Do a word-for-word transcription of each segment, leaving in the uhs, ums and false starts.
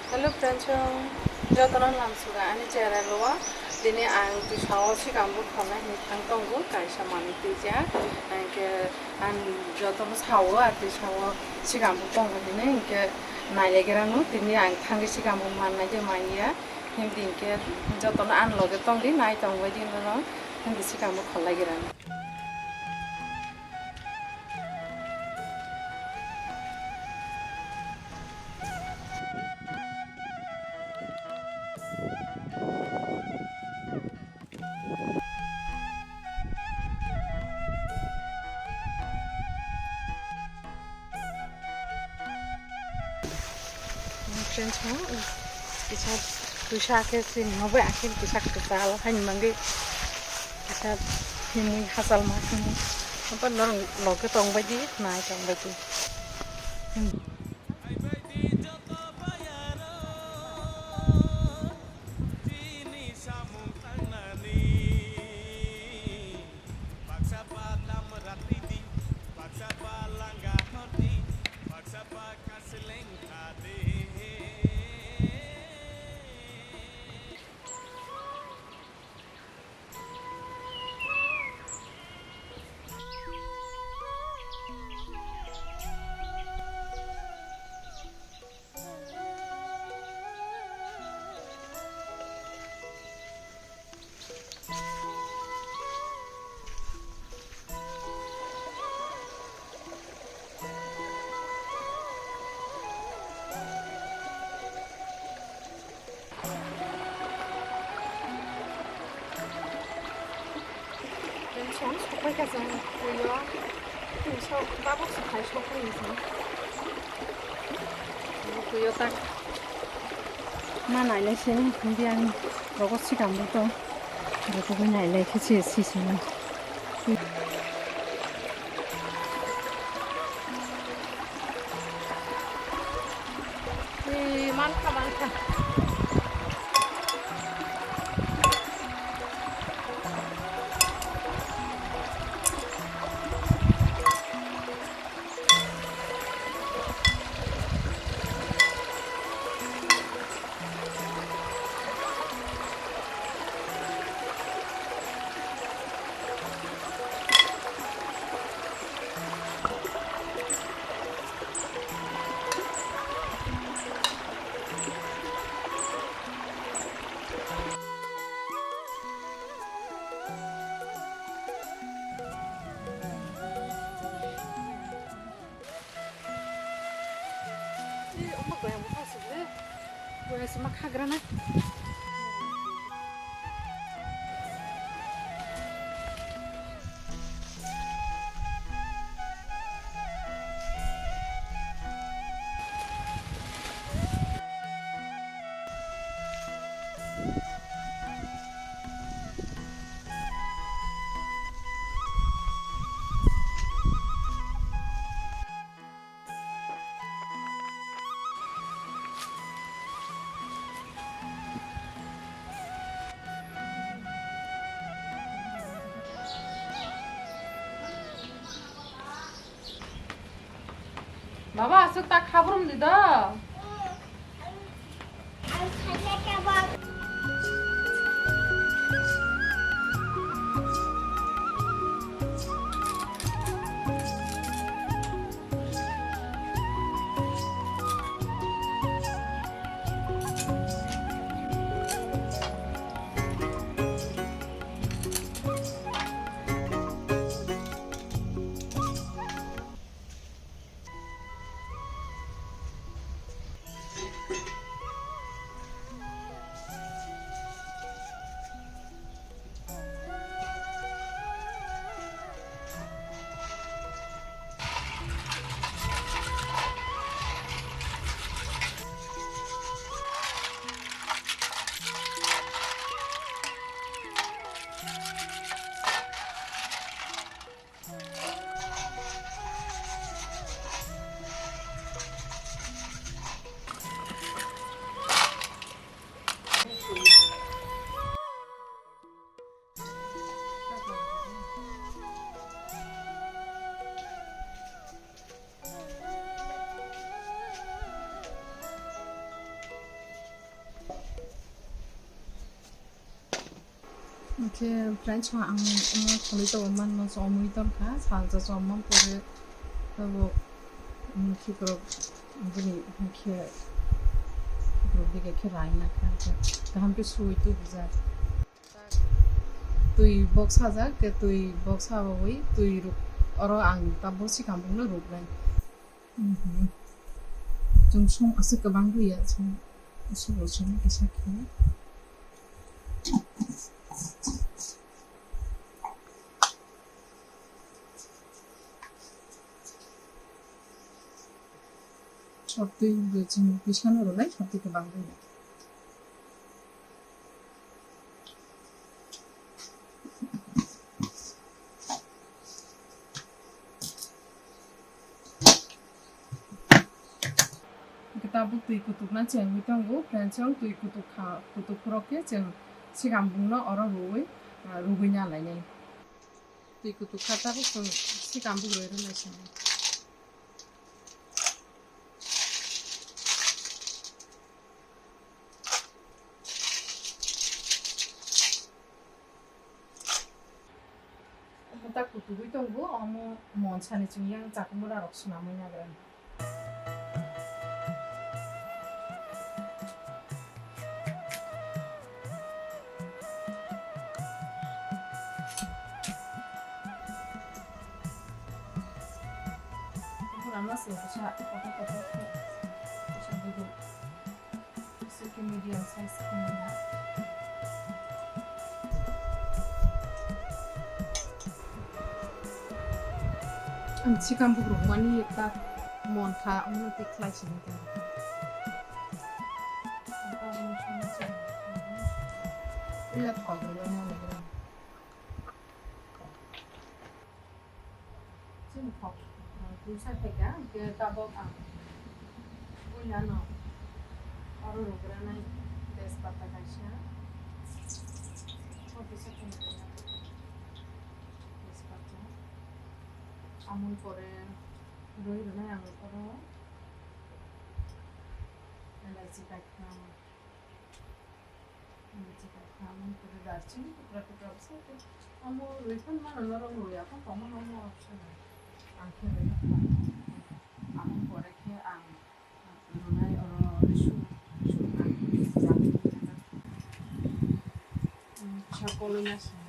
Hello friends, jotono lamsuga ani channel o. Dini ang twisao sikang bukholna hinwi thang tongo, kaisa manwi twijak. Hingke ang jotono sao, ah, twisao sikang buk tongo dini, hingke nailaigrano. Dini ang thangwi sikang buk mannai de manya. Himdi hingke jotono ani loge tongdi, nai tongbai di nono. Himdi sikang buk khollaigrano. Friends, no, kisa, kisa ke sin, no, bai, akhir kisa kwchal, hain mangwi, kisa, himwi, hachal ma, himwi. Apa norok loge tongbai di, nai tongbai di. Hmm. Tei song sokpai ka jang kuyo. Tei sok tabuk se phai sokpai ni song. Kuyo tak. Ma nailai se ni hindi ani rogo sikam ni to. Rogo nailai khe se si se ni. Ee, mankha, mankha. Baba, aswk ta khabrum di do. Hwnkhe friends, ang omo kholwi tongma manno chomwi tongkha, salsa chomma pore abo, um, khikrok bini hwnkhe khikrok dige khe raina kha, hwnkhe kaham khe suwi tubujak. Twi box sajak, tei twi box sawi twi ruk oro ang tabuk sikang bukno ruknai. Mhm. Chwng song aswk kwbang rwya, chwng aswk rw song kisa khe. Sotwi bo chwng pisano rwnai, sotwi kwbang rwnai. Hwnkhe tabuk twi kutukna chengwi tongo, friends, chwng twi kutuk kha, kutuk phuru khe chwng sikang bukno oro rwui, ah, rwgwi na lainai. Twi kutuk kha tabuk chwng sikang buk rwui rwlaisini. Omo ta kutugwi tongo, omo monsani chwng yang chakwmwra rok swnamwi nagra. Bwrano se kisa kotor kotor khe kisa buduk. Kisa khe medium size khe nang. Ang sikang bugruk mani ekta mon kha, omo tei khlai sini khe. Ila thok rwgwi nang naigra. Chini kok, ah, puisa phaikha, hwnkhe tabok ang puilano oro rwgranai tejpata kaisa. O kisa phaikha tejpata. Amoni pore rwi rwnai ang oro elaichi kaikha. Chikha kha, amoni pore darchini tukra tukra bwsa khe omo rwi phano mano norok rwi aphano tongma no omo option hai. Ang khe rwi kha. Amoni pore khe ang rwnai oro risu, risu ang rwi kha. Kisa koloi na se.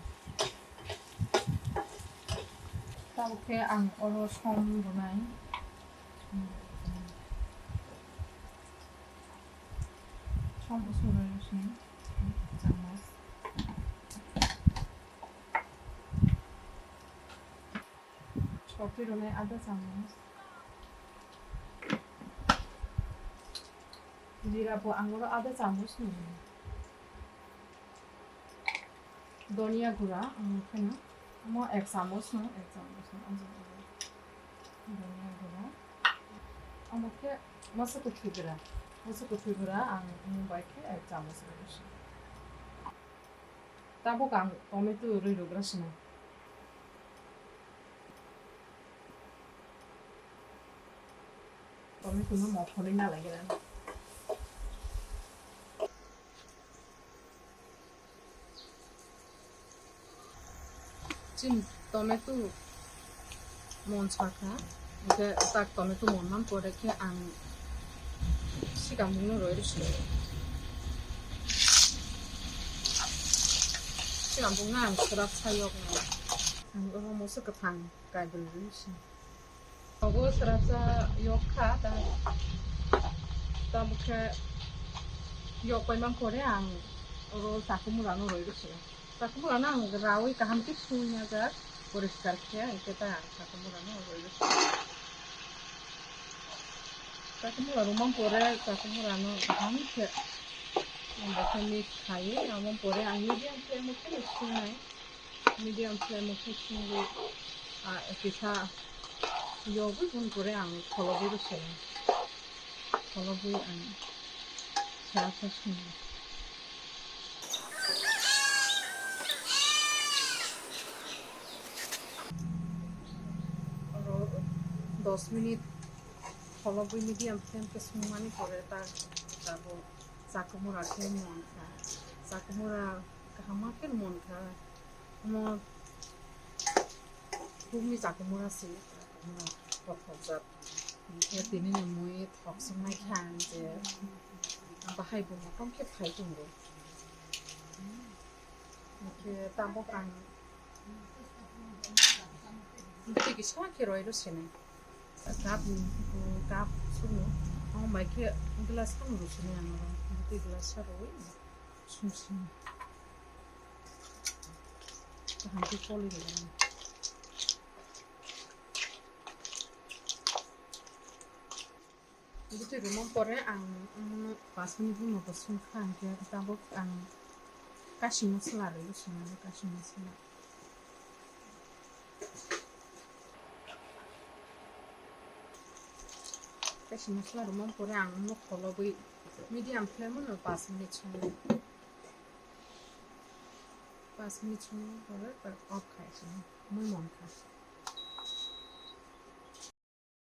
Tabuk khe ang oro som rwnai. Som usu rwi rwsini chamos. Sotwi rwnai adha chamos. Jira bo ang oro adha chamos nwngnai. Donia gura, ang kheno omo ek chamos no, ek chamos no, omo, omo. Donia gura. Omo khe masa kwthwi gura. Masa kwthwi gura ang omo bai khe ek chamos rwgwi se. Tabuk ang tomato rwi rwgra sino. Tomato no mokholwi na lai gra. Chini tomato mon sakha, hwnkhe tak tomato mon man pore khe ang sikang bukno roi rwsio. Sikang bukno ang swrapsa yoknai. Ang oro moso kwthang kaibrwi rwsio. Obo srapsa yok kha, ta, tabuk khe yok paimang pore ang oro chakumura no roi rwsio. Chakumura no ang raui kaham khe sui najak, poriskar khe, hwnkhe ta ang chakumura no roi rwsio. Chakumura rwmang pore chakumura no kaham khe, ang bo khe mix khai, amo pore ang medium flame o khe no sungnai. Medium flame o khe sungwi, ah, kisa yogwi bun pore ang kholobwi rwsio. Kholobwi ang srapsa sungo. Oro dos minute kholobwi medium flame khe sungmani pore ta tabuk chakumura khe mon kha. Chakumura kaham ma khe mon kha. Omo bumni chakung mura se, mura kothok jat. Hinkhe tini ni mui thok swngnai kha ang je bahai bo motom khe phai tongo. Hinkhe tabuk ang bwtwi kisa khe roi rw sinai. Cup ni, cup sukno, omo bai khe glass phano rw sinai ang oro. Bwtwi glass sa rwi sung sinai. Kaham khe kolwi rwgwlano. Bwtwi rwmani pore ang, mm, pas minute ni moto sung kha, hinkhe tabuk ang kashi masala rwui swngo, kashi masala. Kashi masala rwmani pore ang omo kholobwi medium flame o pas minute swngo. Pas minute swngo pore off khai swngo, mui mankha.